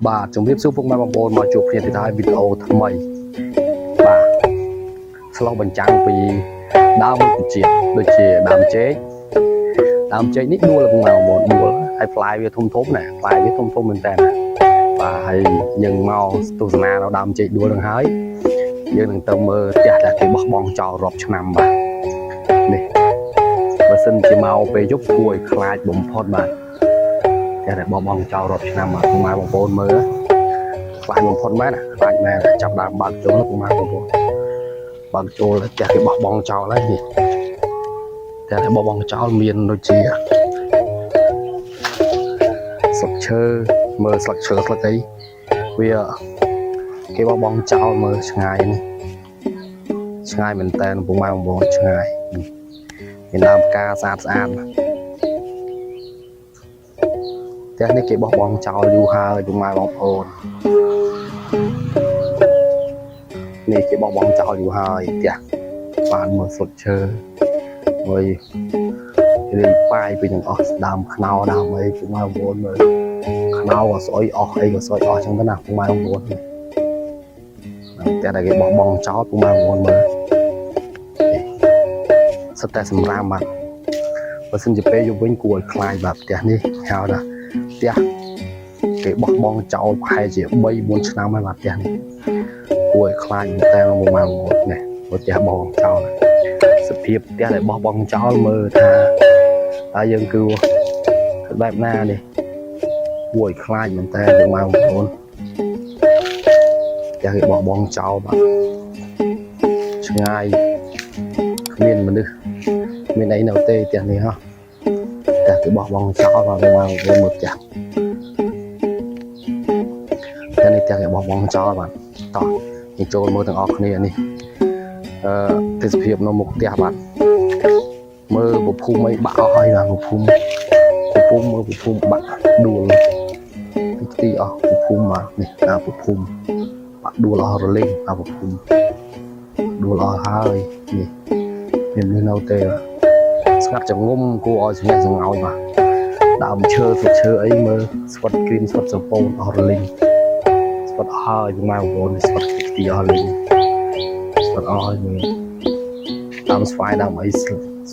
បាទជំរាបសួរពុកម៉ែបងប្អូនមកជួបគ្នាទៀតហើយវីដេអូថ្មីបាទឆ្លុះបញ្ចាំងពីដើមរុក្ខជាតិដូចជាដើមចេកដើមចេកនេះដួលពុកម៉ែបងប្អូនដួលហើយផ្លែវាធំធំណាផ្លែវាធំធំមែនតើណាបាទហើយយើងមកទស្សនានៅដើមចេកដួលនឹងហើយយើងនឹងទៅមើលផ្ទះដែលគេបោះបង់ចោលរាប់ឆ្នាំបាទនេះបើសិនជាមកពេលយប់គួរឲ្យខ្លាចបំផុតបាទផ្ទះដែលបោះបង់ចោលរាប់ឆ្នាំបាទពុកម៉ែបងប្អូនមើល ខ្លាចបំផុតមែនណាខ្លាចមែនចាប់ដើមបើកចូលពុកម៉ែបងប្អូនបើកចូលផ្ទះគេបោះបង់ចោលហើយនេះផ្ទះគេបោះបង់ចោលមានដូចជាស្លឹកឈើមើលស្លឹកឈើស្លឹកអីវាគេបោះបង់ចោលមើលឆ្ងាយនេះឆ្ងាយមែនតើពុកម៉ែបងប្អូនឆ្ងាយមានដើមផ្កាស្អាតស្អាតផ្ទះនេះគេបោះបង់ចោលយូរហើយពុកម៉ែបងប្អូន នេះគេបោះបង់ចោលយូរហើយផ្ទះបានមើលស្លឹកឈើមួយរីប៉ាយពីទាំងអស់ដើមខ្នោដើមអីពុកម៉ែបងប្អូនមើលខ្នោក៏ស្អុយអស់អីក៏ស្អុយអស់ចឹងទៅណាពុកម៉ែបងប្អូននេះផ្ទះដែលគេបោះបង់ចោលពុកម៉ែបងប្អូនមើលនេះសុទ្ធតែសម្រាមបាទបើសិនជាពេលយប់វិញគួរឲ្យខ្លាចបាទផ្ទះនេះហៅថាផ្ទះគេបោះបង់ចោលប្រហែលជា3 4ឆ្នាំហើយបាទផ្ទះនេះ គួរឲ្យខ្លាចមែនតើបងប្អូននេះមើលផ្ទះបងចោលសភាពផ្ទះដែលបោះបង់ចោលមើលថាតើយើងគឺបែបណានេះគួរឲ្យខ្លាចមែនតើបងប្អូនផ្ទះគេបោះបង់ចោលបាទឆ្ងាយគ្មានមនុស្សមានអីនៅទេផ្ទះនេះហ៎ផ្ទះគេបោះបង់ចោលបាទបងប្អូនមើលផ្ទះផ្ទះនេះផ្ទះគេបោះបង់ចោលបាទតោះ យើងចូលមើលទាំងអស់គ្នានេះអឺទេសភាពនៅមុខផ្ទះបាទមើលពភូមិអីបាក់អស់ហើយបាទពភូមិពភូមិមើលពភូមិបាក់ដួលទីទីអស់ពភូមិបាទនេះអាពភូមិបាក់ដួលអស់រលីងអាពភូមិដួលអស់ហើយនេះមានមនុស្សនៅទេបាទស្ងាត់ចងំគួរឲ្យស្ងះស្ងោចបាទដើមឈើស្លឹកឈើអីមើលស្វិតគ្រីមស្វិតសពូនអស់រលីងស្វិតអស់ហើយពុកម៉ែបងប្អូនស្វិតទីអស់លីង ស្វិតអស់ហើយមើលដើមស្វាយដើមអីស្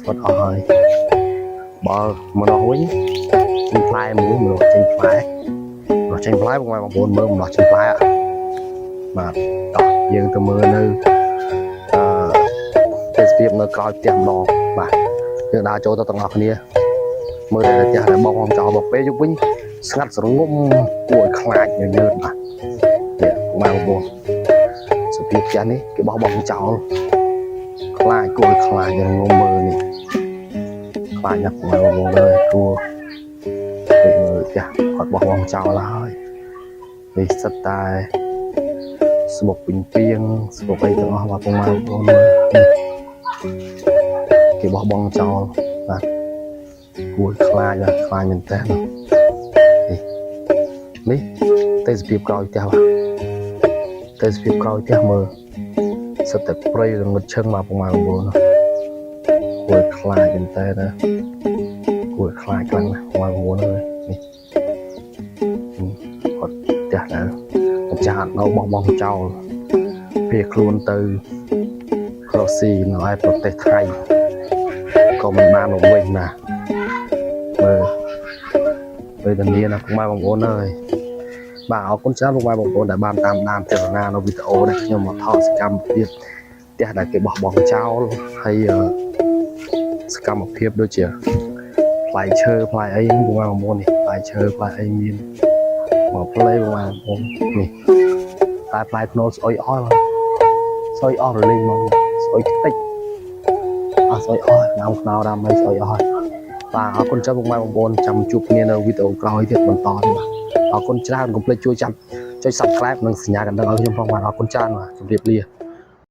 វិតអស់ហើយបើម្នោះវិញចេញផ្លែមួយម្នោះចេញផ្លែម្នោះចេញផ្លែបងប្អូនមើលម្នោះចេញផ្លែបាទតោះយើងទៅមើលនៅអឺទេសភាពនៅក្រោយផ្ទះម្ដងបាទយើងដើរចូលទៅទាំងអស់គ្នាមើលតែផ្ទះដែលបងចោលមកពេលយប់វិញស្ងាត់ស្រងំគួរឲ្យខ្លាចញញើតបាទនេះបងប្អូនសភាពផ្ទះនេះគេបោះបង់ចោល ខ្លាចគួរឲ្យខ្លាចរងំមើលនេះខ្លាចណាស់បងប្អូនអើយគួរពេលមើលផ្ទះគាត់បោះបង់ចោលហើយនេះសិតតែស្មុកពីងពីងស្មុកអីទាំងអស់បាទបងប្អូនមើលនេះគេបោះបង់ចោលបាទគួរឲ្យខ្លាចបាទខ្លាចមែនតើនេះនេះទេសភាពក្រោយផ្ទះបាទទេសភាពក្រោយផ្ទះមើល សិតតែព្រៃរងឹតឈឹងមកពុកម៉ែបងប្អូនណាគួរឲ្យខ្លាចមែនតើណាគួរឲ្យខ្លាចខ្លាំងណាស់ពុកម៉ែបងប្អូនអើយនេះគាត់ផ្ទះដែរម្ចាស់អត់នៅបោះបង់ចោលភៀសខ្លួនទៅរកស៊ីនៅឯប្រទេសថៃក៏មិនបានមកវិញណាមើលវេទនាណាពុកម៉ែបងប្អូនអើយ បាទអរគុណច្រើនពុកម៉ែបងប្អូនដែលបានតាមដានទស្សនានៅវីដេអូនេះខ្ញុំមកថតសកម្មភាពផ្ទះដែលគេបោះបង់ចោលហើយអឺសកម្មភាពដូចជាផ្លែឈើផ្លែអីពុកម៉ែបងប្អូននេះផ្លែឈើផ្លែអីមានមកផ្លែពុកម៉ែបងប្អូននេះតែផ្លែភ្នូលស្អុយអស់បាទស្អុយអស់រលីងមកស្អុយខ្ទេចអស់ស្អុយអស់ដើមខ្នោដើមអីស្អុយអស់ហើយបាទអរគុណច្រើនពុកម៉ែបងប្អូនចាំជួបគ្នានៅវីដេអូក្រោយទៀតបន្តទៀតបាទ អរគុណច្រើនកុំភ្លេចជួយចាំចុច Subscribe និងសញ្ញាកណ្ដឹងឲ្យខ្ញុំផងបាទអរគុណច្រើនបាទជម្រាបលា។